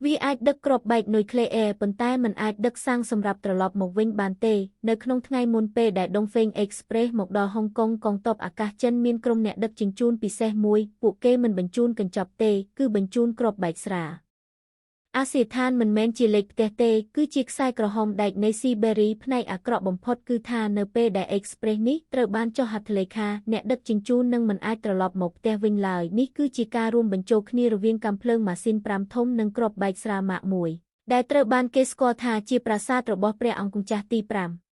វាអាចដឹកគ្រាប់បែកនុយក្លេអ៊ែរប៉ុន្តែមិនអាចដឹកសាំងសម្រាប់ត្រឡប់មកវិញបានទេនៅក្នុងថ្ងៃមុនពេលដែល Dongfeng Express មកដល់ហុងកុងកងទ័ពអាកាសចិនមានក្រុមអ្នកដឹកជញ្ជូនពិសេសមួយពួកគេមិនបញ្ជូនកញ្ចប់ទេគឺបញ្ជូនគ្រាប់បែកស្រាលអាសយដ្ឋានមិនមែនជាលេខផ្ទះទេគឺជាខ្សែក្រហមដែកនៃស៊ីបេរីផ្នែកអាក្រក់បំផុតគឺថានៅពេលដែល Express នេះត្រូវបានចុះហត្ថលេខាអ្នកដឹកជញ្ជូននឹងមិនអាចត្រឡប់មកផ្ទះវិញឡើយនេះគឺជាការរួមបញ្ចូលគ្នារវាងកាំភ្លើងម៉ាស៊ីន5ធំនិងគ្រាប់បែកស្រាលម៉ាកមួយដែលត្រូវបានគេស្គាល់ថាជាប្រាសាទរបស់ព្រះអង្គម្ចាស់ទី5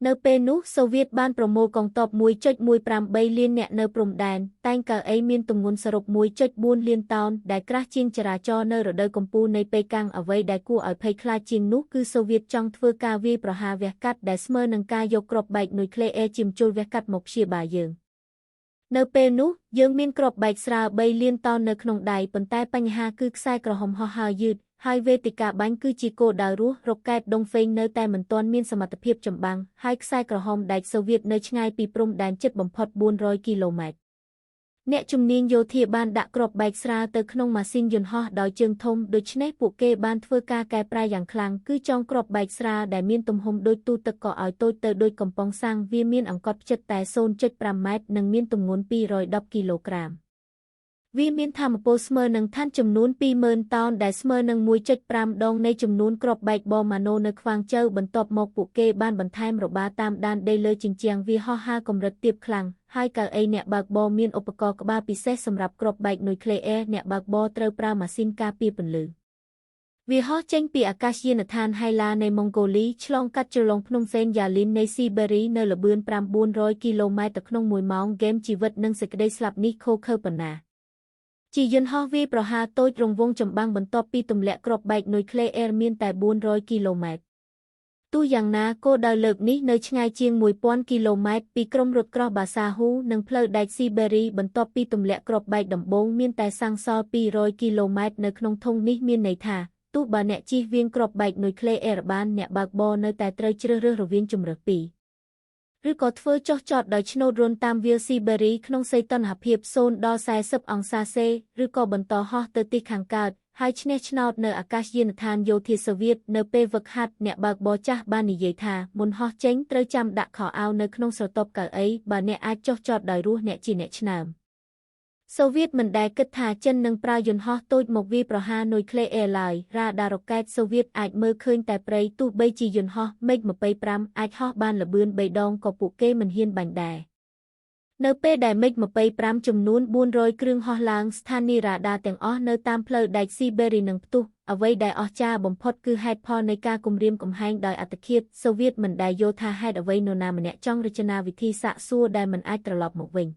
នៅពេលនោះសូវៀតបានប្រមូលកងទ័ព 1.183 លាននាក់នៅព្រំដែនតែងកៅអីមានទម្ងន់សរុប 1.4 លានតោនដែលក្រាស់ជាងចរាចរណ៍នៅរដូវកំពូលនៃប៉េកាំងអ្វីដែលគួរឲ្យភ័យខ្លាចជាងនោះគឺសូវៀតចង់ធ្វើការវាយប្រហារវះកាត់ដែលស្មើនឹងការយកគ្រាប់បែកនុយក្លេអ៊ែរជាមជុលវះកាត់មកព្យាបាលយើងនៅពេលនោះយើងមានគ្រាប់បែកស្រាល3លានតោននៅក្នុងដៃប៉ុន្តែបញ្ហាគឺខ្សែក្រហមហោះហើរយឺតហើយវេទិកាបាញ់គឺជាគោលដៅរស់រ៉ុកែតដុងហ្វេងនៅតែមិនទាន់មានសមត្ថភាពចម្បាំងហើយខ្សែក្រហមដែកសូវៀតនៅឆ្ងាយពីព្រំដែនជិតបំផុត400គីឡូម៉ែត្រអ្នកជំនាញយោធាបានដាក់គ្រាប់បែកស្រាលទៅក្នុងម៉ាស៊ីនយន្តហោះដោយជើងធំដូច្នេះពួកគេបានធ្វើការកែប្រែយ៉ាងខ្លាំងគឺចងគ្រាប់បែកស្រាលដែលមានទំហំដូចទូទឹកកកឲ្យតូចទៅដូចកំប៉ុងសាំងវាមានអង្កត់ផ្ចិតតែ 0.5 ម៉ែត្រនិងមានទម្ងន់210គីឡូក្រាមវាមានថាមពលស្មើនឹងឋានចំនួន 20,000 តោនដែលស្មើនឹង 1.5 ដងនៃចំនួនគ្រាប់បែកបម៉ាណូនៅខ្វាងជៅបន្ទាប់មកពួកគេបានបន្ថែមរបាតាមដានដីលើជញ្ជាំងវាហោះហើរកម្រិតទាបខ្លាំងហើយកៅអីអ្នកបើកបរមានឧបករណ៍ក្បាលពិសេសសម្រាប់គ្រាប់បែកនុយក្លេអ៊ែរអ្នកបើកបរត្រូវប្រើម៉ាស៊ីនការពារពន្លឺវាហោះចេញពីអាកាសយានដ្ឋានហៃឡានៃម៉ុងហ្គោលីឆ្លងកាត់ជ្រលងភ្នំសេនយ៉ាលីននៃស៊ីបេរីនៅល្បឿន900គីឡូម៉ែត្រក្នុង1ម៉ោងហ្គេមជីវិតនិងសេចក្តីស្លាប់នេះឃោរឃៅប៉ុណ្ណាជាយន្តហោះវាយប្រហារតូចរង្វង់ចម្បាំងបន្ទាប់ពីទម្លាក់គ្រាប់បែកនុយក្លេអ៊ែរមានតែ400គីឡូម៉ែត្រទោះយ៉ាងណាគោលដៅលើកនេះនៅឆ្ងាយជាង 1000 គីឡូម៉ែត្រពីក្រុមរថក្រោះបាសាហ៊ូនិងផ្លូវដែកស៊ីបេរីបន្ទាប់ពីទម្លាក់គ្រាប់បែកដំបូងមានតែសាំងសល់200គីឡូម៉ែត្រនៅក្នុងធុងនេះមានន័យថាទោះបើអ្នកជិះវាងគ្រាប់បែកនុយក្លេអ៊ែរបានអ្នកបើកបរនៅតែត្រូវជ្រើសរើសរវាងជម្រើសពីរឬក៏ធ្វើចុះចតដោយឆ្នូតរន្ធតាមវាលស៊ីបេរីក្នុងសីតុណ្ហភាព0ដល់40អង្សាសេឬក៏បន្តហោះទៅទិសខាងកើតហើយឈ្នះឆ្នោតនៅអាកាសយានដ្ឋានយោធាសូវៀតនៅពេលវឹកហាត់អ្នកបើកបរចាស់បាននិយាយថាមុនហោះចេញត្រូវចាំដាក់ខោអាវនៅក្នុងស្រទាប់កៅអីបើអ្នកអាចចុះចតដោយរស់អ្នកជាអ្នកឆ្នើមសូវៀតមិនដែលគិតថាចិននឹងប្រើយន្តហោះតូចមកវាយប្រហារនុយក្លេអ៊ែរឡើយរ៉ាដារ៉ុកែតសូវៀតអាចមើលឃើញតែព្រៃទោះបីជាយន្តហោះ MiG-25 អាចហោះបានល្បឿន3ដងក៏ពួកគេមិនហ៊ានបាញ់ដែរនៅពេលដែល MiG-25 ចំនួន400គ្រឿងហោះឡើងស្ថានីយ៍រ៉ាដាទាំងអស់នៅតាមផ្លូវដែកស៊ីបេរីនឹងផ្ទុះអ្វីដែលអស្ចារ្យបំផុតគឺហេតុផលនៃការគំរាមកំហែងដោយអត្តឃាតសូវៀតមិនដែលយល់ថាហេតុអ្វីនរណាម្នាក់ចង់រចនាវិធីសាកសួរដែលមិនអាចត្រឡប់មកវិញ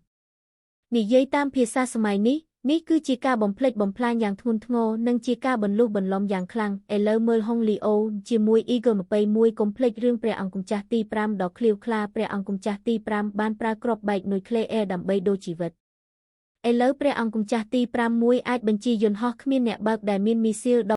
និយាយតាមភាសាសម័យនេះនេះគឺជាការបំផ្លិចបំផ្លាញយ៉ាងធ្ងន់ធ្ងរនិងជាការបន្លុះបន្លំយ៉ាងខ្លាំងឥឡូវមើលហុងលីអូជាមួយ Eagle 21កុំភ្លេចរឿងព្រះអង្គម្ចាស់ទី5ដ៏ឃ្លាវខ្លាព្រះអង្គម្ចាស់ទី5បានប្រើគ្រាប់បែកនុយក្លេអ៊ែរដើម្បីដូរជីវិតឥឡូវព្រះអង្គម្ចាស់ទី5មួយអាចបញ្ជាយន្តហោះគ្មានអ្នកបើកដែលមានមីស៊ីល